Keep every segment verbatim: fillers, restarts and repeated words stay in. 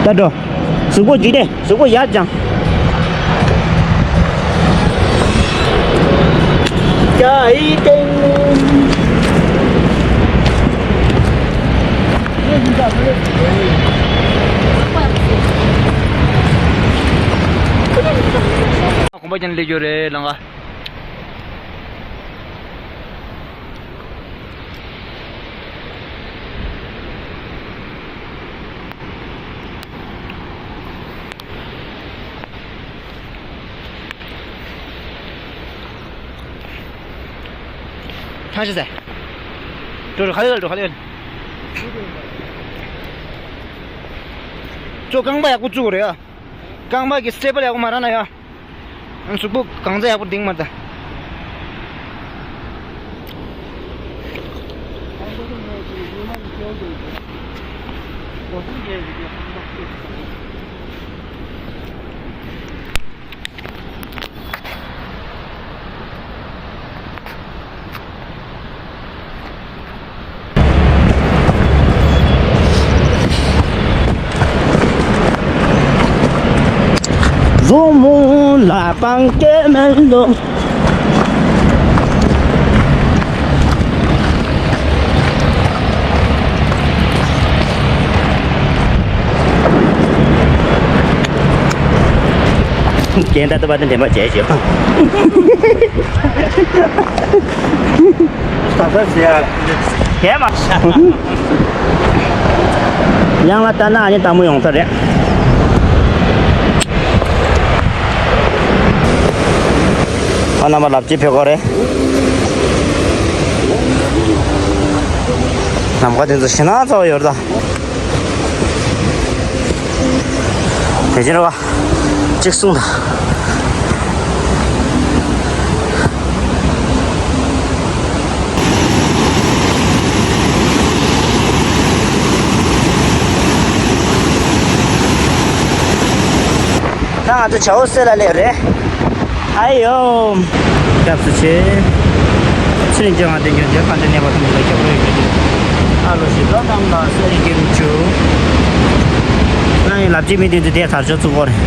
ད་འགྲོ། གཟུགས་པོ་འཇིགས་ཏེ་གཟུགས་པོ་ཡར་སྦྱང་། ཀྱ་ཨི་ཏེང་། གོམ་པ་རྒྱག་ནས་སླེབས་རྒྱུ་རེད་ལང་ཀ། ཐང་ཆད་ཟེར། འགྲོ་རོགས་ཁ་ལེ་འགྲོ་ཁ་ལེ། ཅོ་རྐང་པ་ཡག་པོ་བཙུགས་རེད་ཨ། རྐང་པ་གི་སི་ཊེ་བལ་ཡག་པོ་མ་རག་ན་ཡ། གཟུགས་པོ་གང་ཚ་ཡག་པོ་ལྡིང་མ་ད། བཟང་མོ་ལ་སྤང་སྐད་མེད་འདུག་རྒན་ད་ལྟ་བར་དུ་འདྲེན་པ་བྱས་ཤོག་ད་ལྟ་ཟེར་ཡ། བྱས་མ། ཡང་ལ་ལྟ་ན་ཨ་ནི་ལྟད་མོ་ཡོང་ས་རེད། ཨ་རྣམ་པ་ལབ་ཅིག་ཕེབས་གོ་རེད། ནམ་མཁའ་དེ་ཚོ་ཞེ་ན་ཚ་བ་ཡོད་རེད་ད། དེ་ཕྱིར་བ། གཅིག་གསུངས་དང་། ད་ང་ཚོ་བྱ་འོག་སེ་ལ་སླེབས་རེད། ཨ་ཡོ། སྐྱབས་སུ་མཆི། ཕྱི་ནས་སྐྱེ་བ་དེ་ཉོན་ཅེས་ཕན་ཚུན་གནས་པ་ཐམས་ཅད་ལ་སྐྱབས་འགྲོ་ཡོད་ཀྱི། ཨ་ལོ་ཞེས་བློ་ཐམས་ལ་གསེར་གྱི་སྐྱེས་བུ་མཆོག་ང་ཡི་ལབ་ཀྱི་མི་དེ་ཚོ་དེ་དར་ལྕོག་བཙུགས་པ་རེད།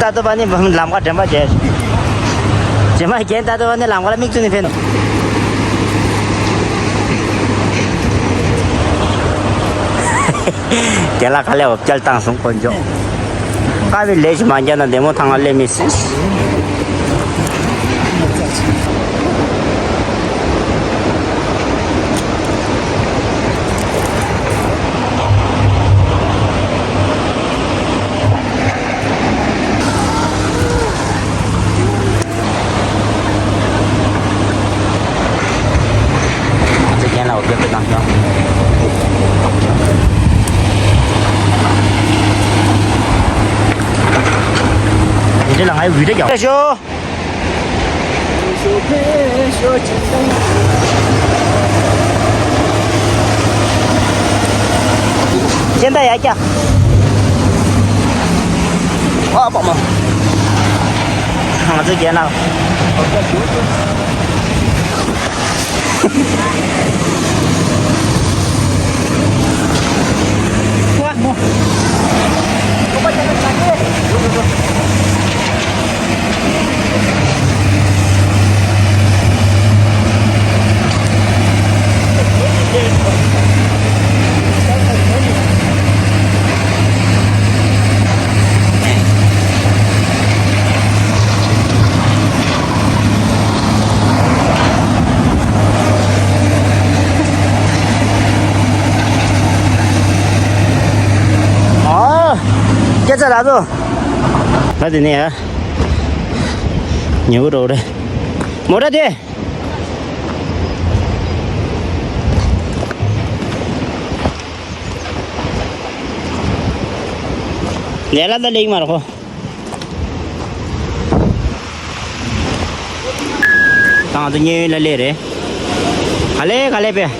ད་ལྟ་བ་ནི་ལམ་ཁ་དྲན་པ་བྱས། རྗེས་མ་རྒན་ད་ལྟ་བ་ནི་ལམ་ཁ་ལ་མིག་བཙུམ་ནས་ཕེབས་ནོ། རྒན་ལགས་ཁ་ལས་འོ་བརྒྱལ་བཏང་སོང་དཀོན་མཆོག་ཀ་བའི་ལས་ཞིག་མ་འཇལ་ན་བདེ་མོ་ཐང་ང་སླེབས་མི་སྲིད། ང་ཚོ་རྒན་ལགས་འོ་བརྒྱལ་བཏང་སོང་། འདི་འདྲ་ལ་ང་ཡི་འུར་སྒྲ་རྒྱག་ཤོག་ཅན་ད་ཡ་ཀྱ། ཨ་པ་མ། ང་ཚོ་རྒན་ལགས། ཨ། སྐད་ཆ་ལ་དོ། ད་དེ་ནས་ཡ། ཉེ་བོ་རོགས་རེད། མོ་ཊ་དེ། ལས་ལ་ད་ལེགས་མ་རོ། ད་ང་ཚོ་གཉེན་ཡོད་ལ་ལས་རེད། ག་ལེ་ག་ལེ་པས།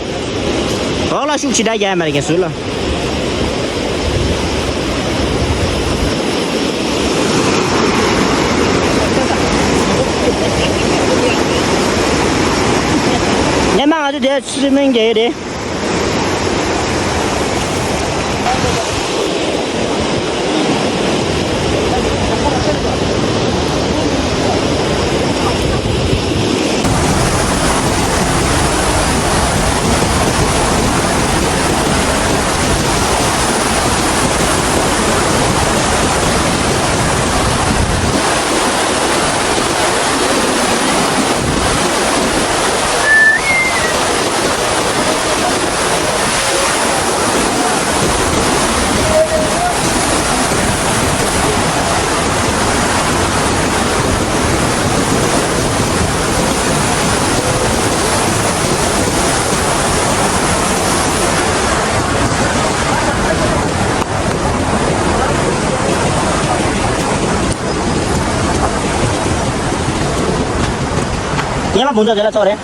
རོགས་ལ་ཤུགས་ཆེ་དྲགས་རྒྱག་ཡ་མ་རེད་ཀྱང་ཟུར་ལ། ནས་མ་ང་ཚོ་དེ་སུ་མིང་རྒྱག་ཡོད་རེད། ཉེ་མ་བུང་ཚོགས་དེ་ལ་ཚོགས་རེད།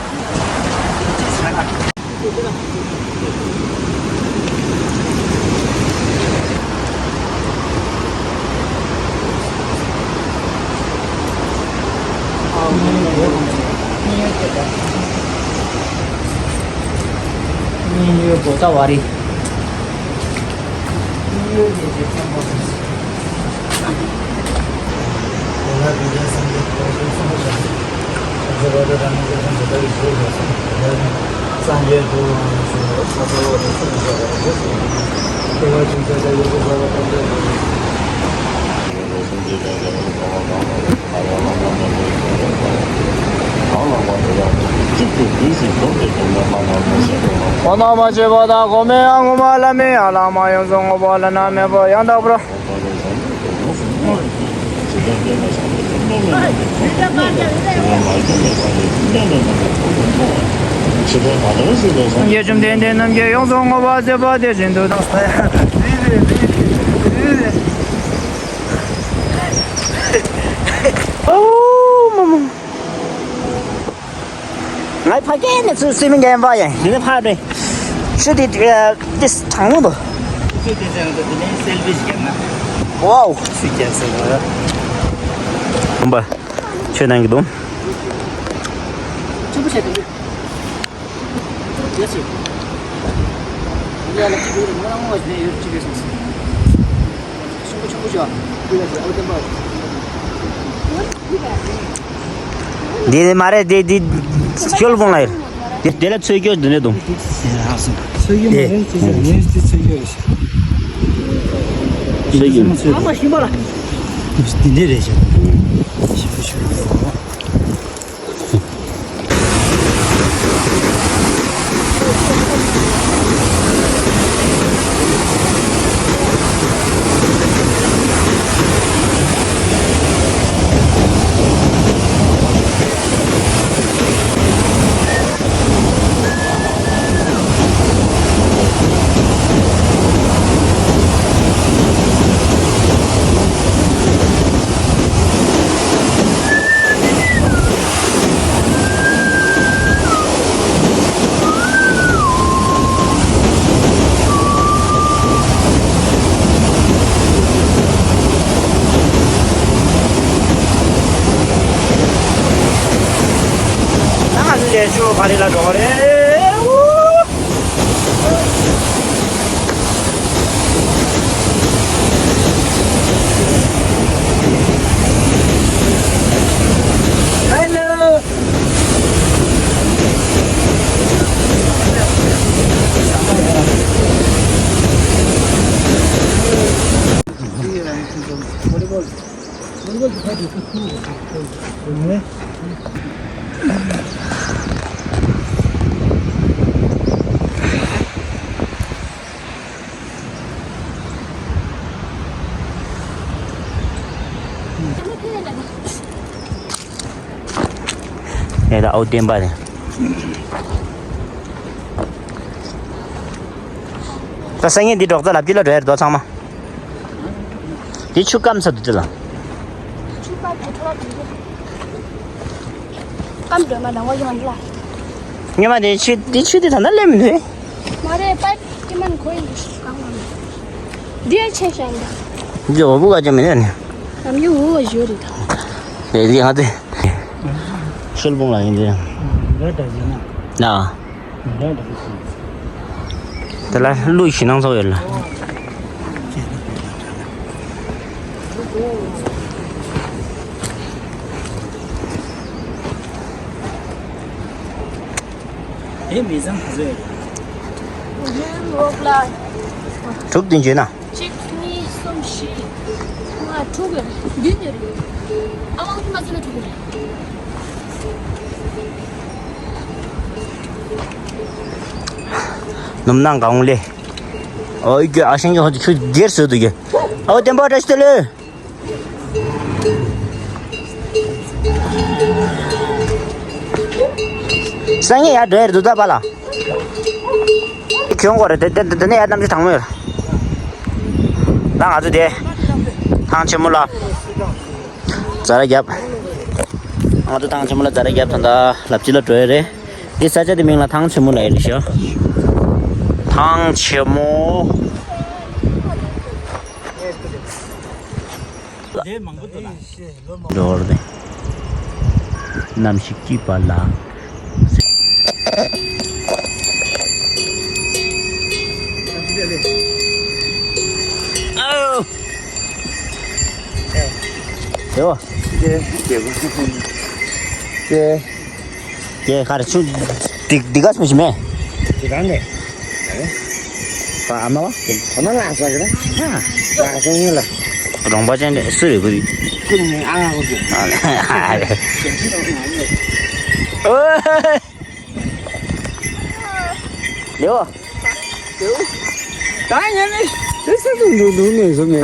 གོང་ན་མ་བྱས་པ་དང་གོང་མའི་ཡང་ངོ་མ་བླ་མའི་ཡང་བླ་མ་ཡོངས་སུ་བསྔོ་བ་བླ་ན་མེད་པ་ཡང་དག་པར། སངས་རྒྱས་བཅོམ་ལྡན་འདས་རྣམས་ཀྱིས་ཡོངས་སུ་བསྔོ་བ་མཛད་པ་དེ་བཞིན་དུ་དང་། ཨོ་མ་མ། ང་ཕ་གི་ནས་ཚུར་སུས་མི་འགན་པ་ཡིན། འདི་ནས་ཕར་རེད། ཤུ་དེ་དེ་དྲང་མོ་འདུག་ཤུ་དེ་ཚང་དུ་དེ་ནས་སེལ་ཕི་ཞིག་བརྒྱབ་ན། ཝའོ། ཤུ་རྒྱག་ཟེར་བ། ཨམ་པ། ཁྱོད་ནང་གི་འདུག་ཆེན་པོ་བྱས་ཏེ་འདུག་ཡོད་སྲིད། འདི་ཡ་ལ་ཅི་དགོས་རེད་ང་རང་ངོ་བ་ཞིག་ནས་ཡོད་ཅི་དགོས་སོང་ཟེར། ཆེན་པོ་ཆེན་པོ་བྱས། འདི་ལ་ཨོ་ཏེན་པ། འདི་ནི་མ་རེད་འདི་འདི་ཤོལ་ཕོང་ལ་ཡོད། འདི་དེ་ལ་ཚོས་སྐྱོ་འདི་ནས་འདུག་ཚོས་སྐྱོ་མ་རེད་ཅི་ཟེར་ངས་འདི་ཚོས་སྐྱོ་རེད་ཤག་ཚོས་སྐྱོ། ཨ་མ་ཤིང་པ་ལ། འདི་འདི་རེད་ཤག་ཤིང་པ་ཤིང་པ། ད་ང་ཚོ་ལས་ཕྱོགས་ག་རེ་ལ་འགྲོ་བ་རེད། ཨའོ་བསྟན་པ་རེད། ད་སང་ཉིན་འདི་འབྲོག་རྩ་ལབ་ཀྱི་ལ་འགྲོ་ཡ་རེད་དོ་ཚང་མ། འདི་ཆུ་སྐམ་ས་འདུག་དེ་ལ། ཆུ་སྐམ་དུ་འཕྲོ་བ་འདུག་སྐམ་འགྲོ་མ་ལང་བ་ཡོང་ལ། ཉི་མ་དེ་ཆུ་དེ་ཆུ་དེ་ད་ན་སླེབས་མི་འདུག་མ་རེད། པའི་ཀི་མན་ཁོ་ཡིན་འདུག་སྐམ་གང་འདི་ཡ་ཆེ་ཤ་ཡིན་ད། འདི་འོ་བུ་ག་ཅན་མི་ནས་ནི། ནམ་ཡོ་འོ་བ་ཞོ་རེད་ད། དེ་དེ་ཧ་དེ། ཤུལ་བུང་ལ་ཡིན་དེ། འདི་འདྲ་ཡིན་ན། ན། འདི་འདྲ་ཡིན། དེ་ལ་ཀླུ་ཞིག་སྣང་ཚོགས་ཡོད་ལ། དེ་མི་ཚང་ག་ཚོད་ཡོད། དྲུག་བདུན་བརྗོད་ན། གཅིག་གཉིས་གསུམ་བཞི་ལྔ་དྲུག་ཡོད་རེད། བདུན་ཡོད་རེད། ཨ་མ་ཁྱི་མ་ཚོ་ལ་དྲུག་ཡོད་རེད། ནུབ་ནང་གང་ལེ། ཨོ་ཡ་ཨ་ཞང་གི་ཧོ་ཆུ་སྒེར་སོད་དུ་གི། ཨོ་བསྟན་པ་བཀྲ་ཤིས་བདེ་ལེགས། སང་ཉིན་ཡར་འགྲོ་ཡ་རེད་འདུག་ད་པཱ་ལགས། ཁྱོད་འགོ་རེད་དེ་དེ་དེ་ནས་ཡར་གནམ་གཤིས་གྲང་མོ་ཡོད་རེད། ད་ང་ཚོ་དེ་ཐང་ཆེན་མོ་ལ་ཛ་ར་བརྒྱབ། ང་ཚོ་ཐང་ཆེན་མོ་ལ་ཛ་ར་བརྒྱབ་ད་ད་ལབ་ཅི་ལ་འགྲོ་ཡ་རེད། འདི་ས་ཆ་དེ་མིང་ལ་ཐང་ཆེན་མོ་ལབ་ཡ་རེད་ཤག་ཐང་ཆེན་མོ། འགྲོ་བར་དེ། གནམ་གཤིས་སྐྱིད་པ་ལ། ཨའོ། ཡོ། ཀྱེ། ཀྱེ། ཀྱེ་ཁར་ཆུ། འདི་འདི་ག་ཆུ་ཞིག་མེད། འདི་ག་ནས། ཨ་མ་བ། ཨ་མ་ལ་ཟ་གི་ར། ལ་ཟ་ཡིན་ལ། རོང་པ་ཅན་དེ་སུ་རེད་གོ་རེད། ཀུན་ནས་ཨ་ང་གོ་རེད། ཨ་ལེ། ཨོ། ལེའོ། ད་ཡང་ནི་དེ་སེ་དུ་འདུག་འདུག་ནས་སོ་ནས་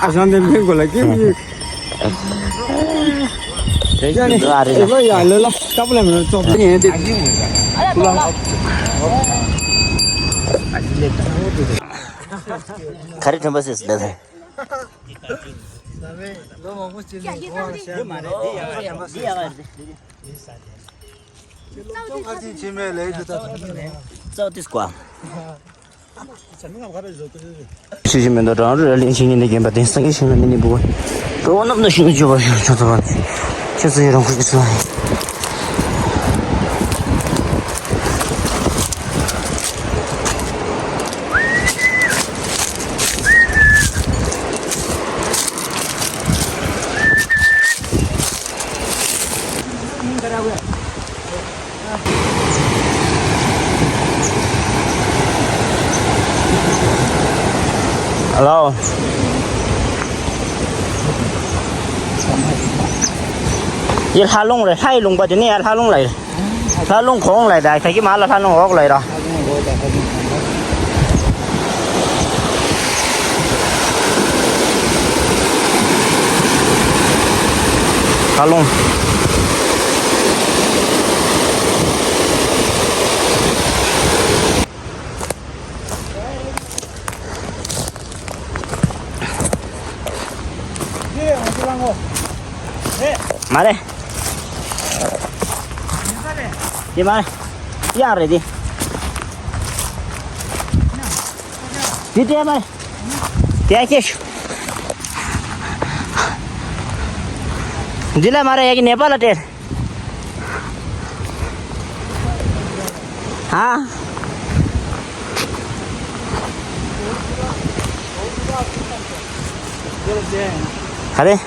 ཨ་ཞང་དེ་མིན་གོ་ལ་ཀྱེ་མི། རེ་ཞིག་འདུག་ཨ་རེ་ལ། ཡ་ལེ་ལ་ཀ་པ་ལ་མི་ཙོག་ཙེ་ཡན་དེ། ག་རེ་དྲན་པ་སེ་སི་ལེ་ཐེ། ལོ་མང་པོ་ཅིག་ནས་གོ་བ་ཤར་མ་རེད། འདི་ཡག་རེད། འདི་ཡག་རེད། ཙོག་ཏིས་ཀོ། ཆུ་ཞིག་མེ་ཏོག་གྲང་རུ་ར་ལེན་ཆིན་ཉིན་ནས་བརྒྱན་པ་དེ་སངས་རྒྱས་ཞིང་ལ་ནི་ནི་བུ། འགྲོ་བ་རྣམས་ནི་ཞིང་དུ་སྤྱོད་པར་ཤོག་ཆུ་ཚོད་པ་ཆུ་ཚོད་ཡི་རང་ཁུལ་གྱི་སོ། ཧེ་ལོ། ཡི་ལྷ་ལུང་རེད། ལྷ་ཡི་ལུང་པ་དེ་ནས་ཡར་ལྷ་ལུང་ལ་ཡོད། ལྷ་ལུང་གོང་ལ་ཡོད། ད་གི་མ་ལ་ལྷ་ལུང་འོག་ལ་ཡོད་ར། ལྷ་ལུང་། མ་རེད། དེ་མ་རེད། ཡང་རེད་དེ། དེ་དེ་མ་རེད། དེ་ཁྱེར་ཤོག་འདི་ལ་མ་རེད། ཡ་གི་ནེ་པ་ལ་སྤྲད། ཧ། ག་རེ།